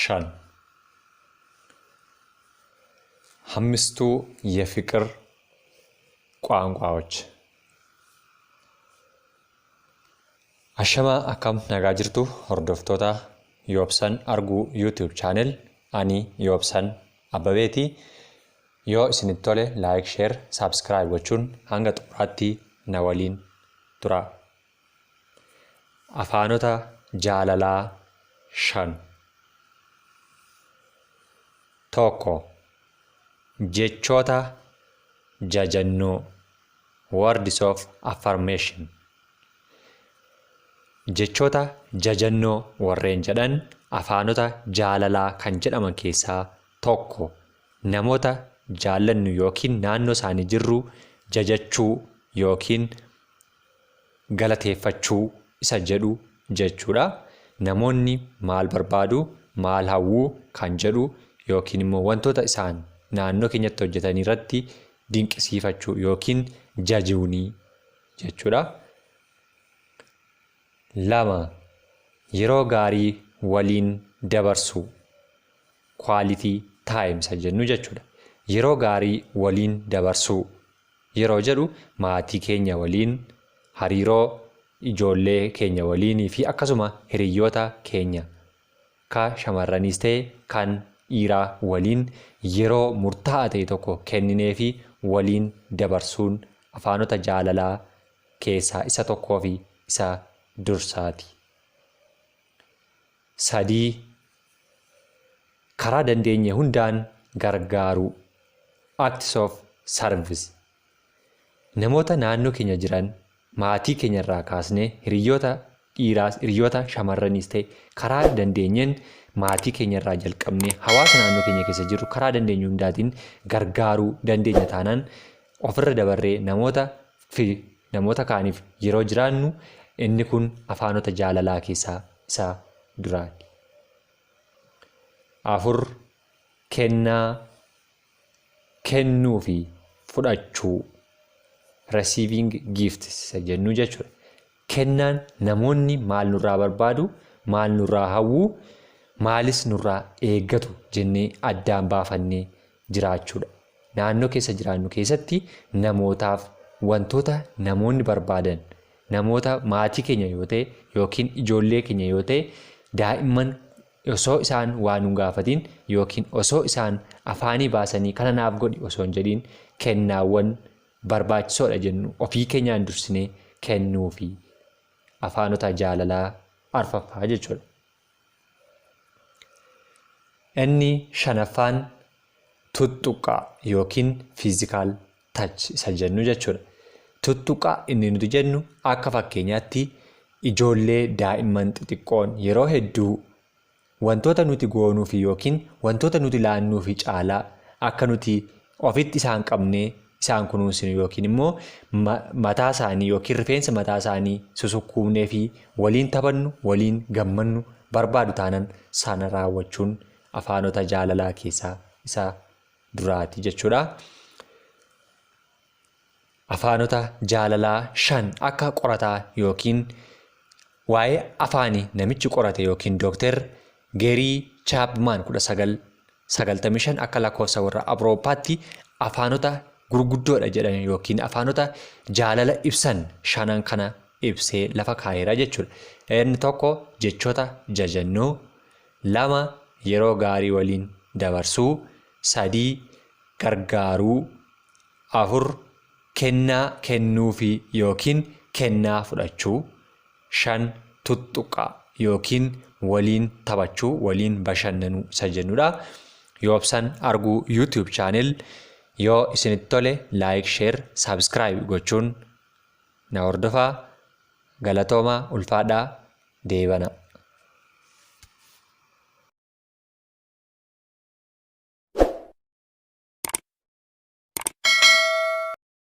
5. አምስቱ የፍቅር ቋንቋዎች. Ashamaa, akkam nagaa jirtu, hordoftoota Yoobsan Arguu YouTube channel? Ani Yoobsan Abbabeeti. Yoo isinitti tole, like, share, subscribe gochuun hanga xumuraatti na waliin tura. Afaanota jaalalaa shan. 1, jechoota jajannoo, words of affirmation. Jechoota jajannoo warreen jedhan afaanota jaalalaa kan jedhaman keessaa tokko. Namoota jaallannu yookiin naannoo isaanii jirru jajachuu yookiin galateeffachuu isa jedhu jechuudha. Namoonni maal barbaadu, maal hawwuu kan jedhu yookiin immoo wantoota isaan naannoo keenyatti hojjetan irratti dinqisiifachuu yookiin jajuunii jechuudha. 2, yeroo gaarii waliin dabarsuu, quality time isa jennu jechuudha. Yeroo gaarii waliin dabarsuu yeroo jedhu, maatii keenya waliin, hariiroo ijoollee keenya waliinii fi akkasuma hiriyoota keenya ka shamarraniis ta'e kan dhiiraa waliin yeroo murtaa'aa ta'e tokko kenninee fi waliin dabarsuun afaanota jaalalaa keessaa isa tokkoo fi isa dursaati. 3, karaa dandeenye hundaan gargaaruu, acts of service. Namoota naannoo keenya jiran, maatii keenya irraa kaasnee hiriyoota dhiiraas, hiriyoota shamarraniis ta'e, karaa dandeenyeen maatii keenya irraa jalqabnee hawaasa naannoo keenya keessa jiru karaa dandeenyu hundaatiin gargaaruu dandeenya taanaan, ofirra dabarree namoota fi namoota kaaniif yeroo jiraannu, inni kun afaanota jaalalaa keessaa isa duraati. 4, kennaa kennuu fi fudhachuu, receiving gifts isa jennu jechuudha. Kennaan namoonni maal nurraa barbaadu, maal nurraa hawwuu, maalis nurraa eeggatu jennee addaan baafannee jiraachuudha. Naannoo keessa jiraannu keessatti namootaaf wantoota namoonni barbaadan, namoota maatii keenya yoo ta'e yookiin ijoollee keenya yoo ta'e, daa'imman osoo isaan waa nu gaafatiin yookiin osoo isaan afaanii baasanii kana naaf godhi osoo hin jedhiin, kennaawwan barbaachisoodha jennu ofii keenyaan dursinee kennuu fi afaanota jaalalaa arfaffaa jechuudha. Inni shanaffaan tuttuqqaa yookiin physical touch isa jennu jechuudha. Tuttuqqaa inni nuti jennu, akka fakkeenyaatti, ijoollee daa'imman xixiqqoon yeroo hedduu wantoota nuti goonuufi yookiin wantoota nuti laannuufi caalaa akka nuti ofitti isaan qabnee isaan kunuunsinu yookiin immoo mataa isaanii yookiin rifeensa mataa isaanii susukkuumnee fi waliin taphannu, waliin gammannu barbaadu taanan, sana raawwachuun afaanota jaalalaa keessaa isa duraati jechuudha. Afaanota jaalalaa shan akka qorataa yookiin waa'ee afaanii namichi qorate yookiin Dooktar Gary Chapman 1995 akka lakkoofsa warra Awurooppaatti afaanota gurguddoodha jedhan yookiin afaanota jaalala ibsan shanan kana ibsee lafa kaa'eera jechuudha. Inni tokko jechoota jajannoo, 2, yeroo gaarii waliin dabarsuu, 3, gargaaruu, 4, kennaa kennuufi yookiin kennaa fudhachuu, 5, tuttuqqaa yookiin waliin taphachuu, waliin bashannanuu isa jennudha. Yoobsan Arguu YouTube channel yoo isinitti tole, like, share, subscribe gochuun na hordofaa. Galatoomaa, ulfaadhaa, deebana.